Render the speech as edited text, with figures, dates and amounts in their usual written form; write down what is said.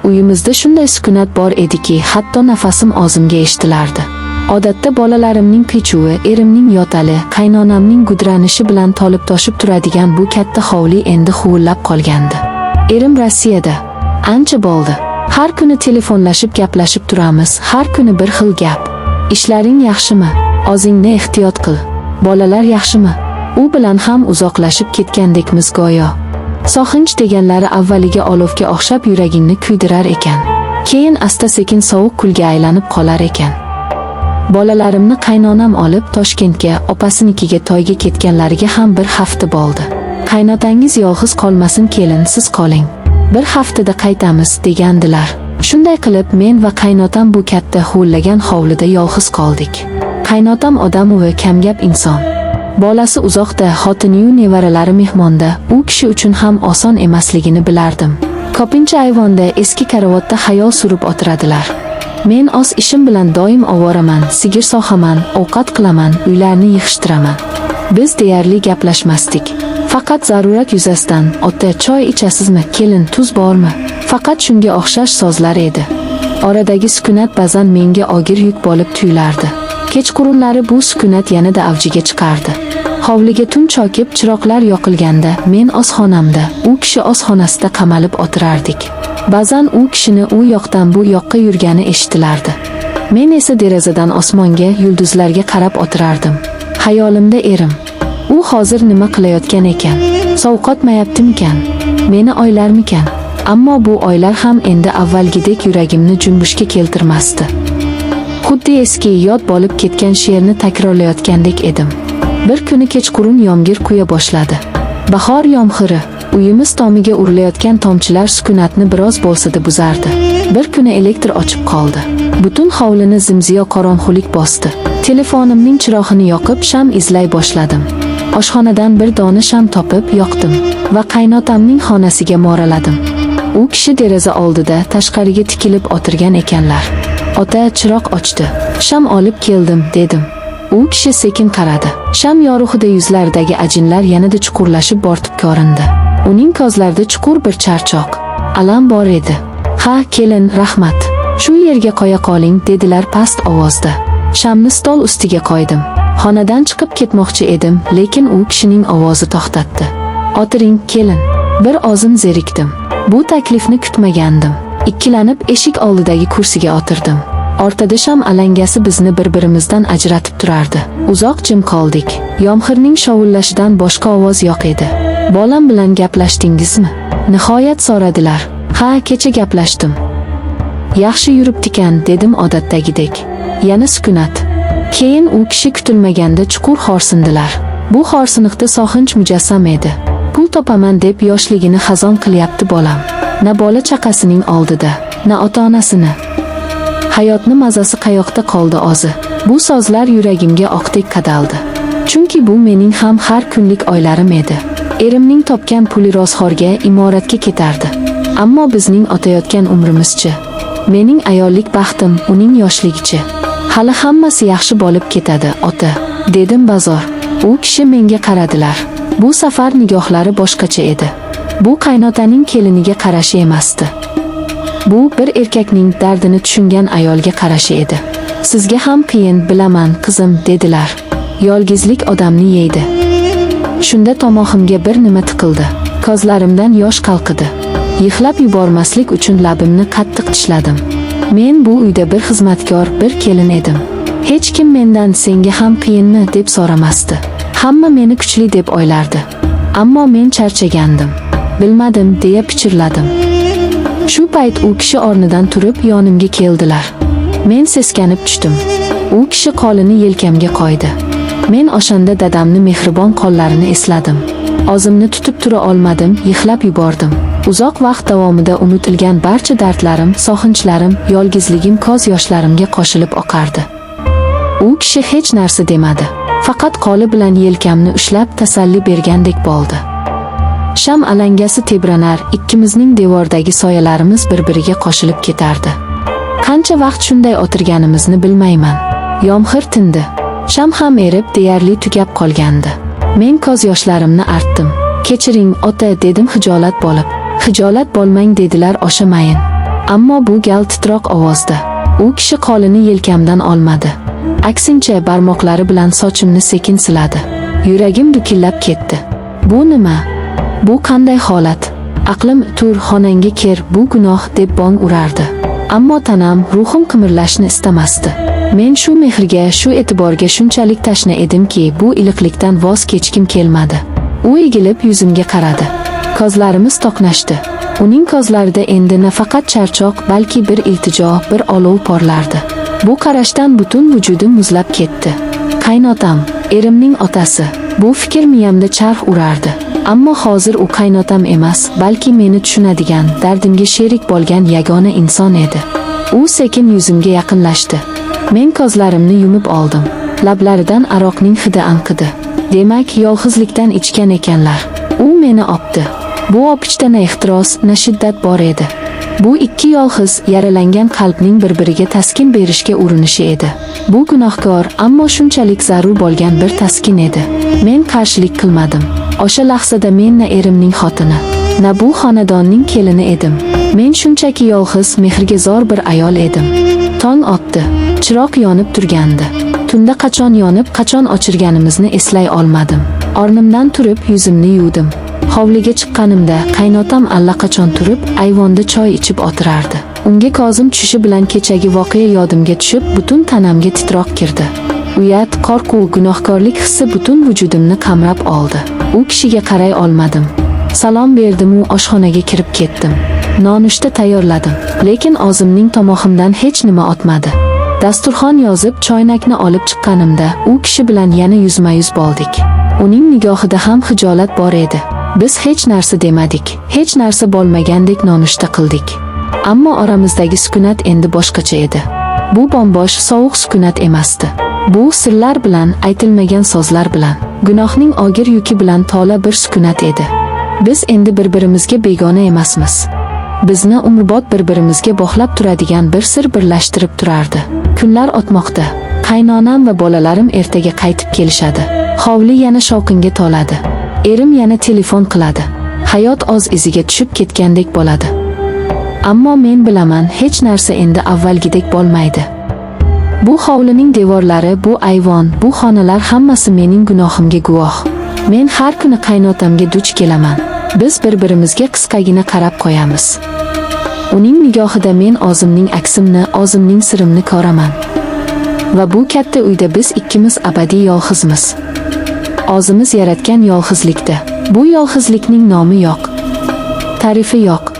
Uyimizda shunday sukunat bor ediki, hatto nafasim og'zimga eshitilardi. Odatda bolalarimning qiy-chuvi, erimning yo'tali, qaynonamning gudranishi bilan to'lib toshib turadigan bu katta hovli endi huvillab qolgandi. Erim Rossiyada. Ancha bo'ldi. Har kuni telefonlashib gaplashib turamiz, har kuni bir xil gap. Ishlaring yaxshimi? O'zingni ehtiyot qil. Bolalar yaxshimi? U bilan ham uzoqlashib ketgandekmiz go'yo. Sog'inch deganlari avvaliga olovga o'xshab yuragingni kuydirar ekan. Keyin asta-sekin sovuq kulga aylanib qolar ekan. Bolalarimni qaynonam olib Toshkentga, opasinikiga to'yga ketganlariga ham bir hafta bo'ldi. Qaynotangiz yolg'iz qolmasin, kelin, siz qoling. Bir haftada qaytamiz degandilar. Shunday qilib men va qaynotam bu katta huvillagan hovlida yolg'iz qoldik. Qaynotam odamovi, kamgap inson. Bolasi uzoqda, xotiniyu nevaralari mehmonda, u kishi uchun ham oson emasligini bilardim. Ko'pincha ayvonda eski karavotda xayol surib o'tiradilar. Men o'z ishim bilan doim ovoraman, sigir sog'aman, ovqat qilaman, uylarni yig'ishtiraman. Biz deyarli gaplashmasdik. Faqat zarurat yuzasidan: "Ota, choy ichasizmi? Kelin, tuz bormi?" Faqat shunga o'xshash so'zlar edi. Oradagi sukunat ba'zan menga og'ir yuk bo'lib tuyulardi. Kechqurunlari bu sukunat yanada avjiga chiqardi. Hovliga tun cho'kib, chiroqlar yoqilganda men o'z xonamda, u kishi o'z xonasida qamalib o'tirardik. Ba'zan u kishini u yoqdan bu yoqqa yurgani eshitilardi. Men esa derazadan osmonga, yulduzlarga qarab o'tirardim. Xayolimda erim. U hozir nima qilayotgan ekan? Sovqotmayaptimikan? Meni o'ylarmikan? Ammo bu o'ylar ham endi avvalgidek yuragimni junbushga keltirmasdi. Xuddi eski, yod bo'lib ketgan she'rni takrorlayotgandek edim. Bir kuni kechqurun yomg'ir quya boshladi. Bahor yomg'iri. Uyimiz tomiga urilayotgan tomchilar sukunatni biroz bo'lsa-da buzardi. Bir kuni elektr o'chib qoldi. Butun hovlini zimziyo qorong'ulik bosdi. Telefonimning chirog'ini yoqib, sham izlay boshladim. Oshxonadan bir dona sham topib yoqdim va qaynotamning xonasiga mo'raladim. U kishi deraza oldida tashqariga tikilib o'tirgan ekanlar. "Ota, chiroq o'chdi. Sham olib keldim", dedim. U kishi sekin qaradi. Sham yorug'ida yuzlaridagi ajinlar yanada chuqurlashib bortib ko'rindi. Uning ko'zlarida chuqur bir charchoq, alam bor edi. "Ha, kelin, rahmat. Shu yerga qo'ya qoling", dedilar past ovozda. Shamni stol ustiga qo'ydim. Xonadan chiqib ketmoqchi edim, lekin u kishining ovozi to'xtatdi. "O'tiring, kelin." Bir ozim zerikdim. Bu taklifni kutmagandim. Ikkilanib eshik oldidagi kursiga o'tirdim. O'rtada sham alangasi bizni bir-birimizdan ajratib turardi. Uzoq jim qoldik. Yomg'irning shovullashidan boshqa ovoz yo'q edi. "Bolam bilan gaplashdingizmi?" Nihoyat so'radilar. "Ha, kecha gaplashdim. Yaxshi yuribdikan", dedim odatdagidek. Yana sukunat. Keyin u kishi kutilmaganda chuqur xo'rsindilar. Bu xo'rsiniqda sog'inch mujassam edi. "Pul topaman deb yoshligini xazon qilyapti bolam. Na bola chaqasining oldida, na ota-onasini. Hayotni mazasi qayoqda qoldi o'zi?" Bu so'zlar yuragimga o'qdek qadaldi. Chunki bu mening ham har kunlik o'ylarim edi. Erimning topgan puli ro'zg'orga, imoratga ketardi. Ammo bizning o'tayotgan umrimizchi? Mening ayollik baxtim, uning yoshligichi? "Hali hammasi yaxshi bo'lib ketadi, ota", dedim bazo'r. U kishi menga qaradilar. Bu safar nigohlari boshqacha edi. Bu qaynotaning keliniga qarashi emasdi. Bu bir erkakning dardini tushungan ayolga qarashi edi. "Sizga ham qiyin, bilaman, qizim", dedilar. "Yolg'izlik odamni yeydi." Shunda tomog'imga bir nima tiqildi. Ko'zlarimdan yosh qalqidi. Yig'lab yubormaslik uchun labimni qattiq tishladim. Men bu uyda bir xizmatkor, bir kelin edim. Hech kim mendan "Senga ham qiyinmi?" deb so'ramasdi. Hamma meni kuchli deb o'ylardi. Ammo men charchagandim. "Bilmadim", deya pichirladim. Shu payt u kishi o'rnidan turib yonimga keldilar. Men seskanib tushdim. U kishi qo'lini yelkamga qo'ydi. Men o'shanda dadamni mehribon qo'llarini esladim. O'zimni tutib tura olmadim, yig'lab yubordim. Uzoq vaqt davomida unutilgan barcha dardlarim, sog'inchlarim, yolg'izligim ko'z yoshlarimga qo'shilib oqardi. U kishi hech narsa demadi. Faqat qo'li bilan yelkamni ushlab tasalli bergandek bo'ldi. Sham alangasi tebranar, ikkimizning devordagi soyalarimiz bir-biriga qo'shilib ketardi. Qancha vaqt shunday o'tirganimizni bilmayman. Yomg'ir tindi. Sham ham erib, deyarli tugab qolgandi. Men ko'z yoshlarimni artdim. "Kechiring, ota", dedim xijolat bo'lib. "Xijolat bo'lmang", dedilar osha mayin. Ammo bu gal titroq ovozda. U kishi qo'lini yelkamdan olmadi. Aksincha barmoqlari bilan sochimni sekin siladi. Yuragim dukillab ketdi. Bu nima? Bu qanday holat? Aqlim tur xonangga kir, bu gunoh deb bong urardi. Ammo tanam, ruhim qimirlashni istamasdi. Men shu mehrga, shu e'tiborga shunchalik tashna edimki, bu iliqlikdan voz kechkim kelmadi. U egilib yuzimga qaradi. Ko'zlarimiz to'qnashdi. Uning ko'zlarida endi nafaqat charchoq, balki bir iltijo, bir olov porlardi. Bu qarashdan butun vujudim muzlab ketdi. Qaynotam, erimning otasi. Bu fikr miyamda charx urardi. Ammo hozir u qaynotam emas, balki meni tushunadigan, dardimga sherik bo'lgan yagona inson edi. U sekin yuzimga yaqinlashdi. Men ko'zlarimni yumib oldim. Lablaridan aroqning hidi anqidi. Demak, yolg'izlikdan ichgan ekanlar. U meni opdi. Bu opichda na ehtiros, na shiddat bor edi. Bu ikki yolg'iz, yaralangan qalbning bir-biriga taskin berishga urinishi edi. Bu gunohkor, ammo shunchalik zarur bo'lgan bir taskin edi. Men qarshilik qilmadim. O'sha lahzada men na erimning xotini, na bu xonadonning kelini edim. Men shunchaki yolg'iz, mehrga zor bir ayol edim. Tong otdi. Chiroq yonib turgandi. Tunda qachon yonib, qachon o'chirganimizni eslay olmadim. O'rnimdan turib yuzimni yuvdim. Hovliga chiqqanimda qaynotam allaqachon turib, ayvonda choy ichib o'tirardi. Unga ko'zim tushishi bilan kechagi voqea yodimga tushib, butun tanamga titroq kirdi. Uyat, qo'rquv, gunohkorlik hissi butun vujudimni qamrab oldi. U kishiga qaray olmadim. Salom berdim u oshxonaga kirib ketdim. Nonushta tayyorladim, lekin o'zimning tomog'imdan hech nima o'tmadi. Dasturxon yozib, choynakni olib chiqqanimda u kishi bilan yana yuzma-yuz bo'ldik. Uning nigohida ham xijolat bor edi. Biz hech narsa demadik, hech narsa bo'lmagandek nonushta qildik. Ammo oramizdagi sukunat endi boshqacha edi. Bu bombosh, sovuq sukunat emasdi. Bu sirlar bilan, aytilmagan so'zlar bilan, gunohning og'ir yuki bilan to'la bir sukunat edi. Biz endi bir-birimizga begona emasmiz. Bizni umrbod bir-birimizga bog'lab turadigan bir sir birlashtirib turardi. Kunlar o'tmoqda. Qaynonam va bolalarim ertaga qaytib kelishadi. Hovli yana shovqinga to'ladi. Erim yana telefon qiladi. Hayot o'z iziga tushib ketgandek bo'ladi. Ammo men bilaman, hech narsa endi avvalgidek bo'lmaydi. Bu hovlining devorlari, bu ayvon, bu xonalar hammasi mening gunohimga guvoh. Men har kuni qaynotamga duch kelaman. Biz bir-birimizga qisqagina qarab qo'yamiz. Uning nigohida men o'zimning aksimni, o'zimning sirimni ko'raman. Va bu katta uyda biz ikkimiz abadiy yolg'izmiz. O'zimiz yaratgan yolg'izlikda. Bu yolg'izlikning nomi yo'q. Ta'rifi yo'q.